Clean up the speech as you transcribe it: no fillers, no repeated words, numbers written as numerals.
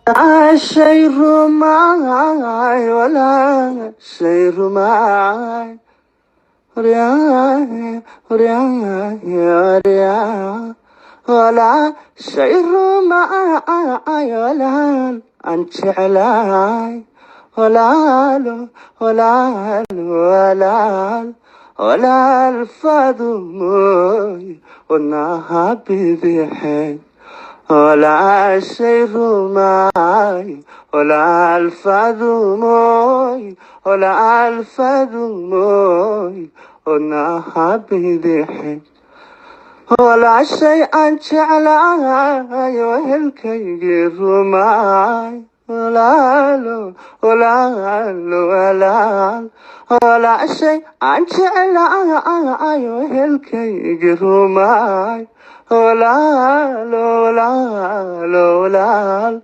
Walaashay rumaay, walaashay rumaay, horyaay, horyaay, horyaay, walaashay rumaay, walaal aan jeclahay, walaalo, walaal, walaal, walaal Faadumoy, wadnaha bidixay. Walaashay rumaay, walaal Faadumoy, walaal Faadumoy, wadnaha bidixay. Walaashay aan jeclahay, wehelkaygii rumaay, walaalo, walaalo, walaal, walaashay aan jeclahay, wehelkaygii rumaay, walaalo, walaalo, walaal.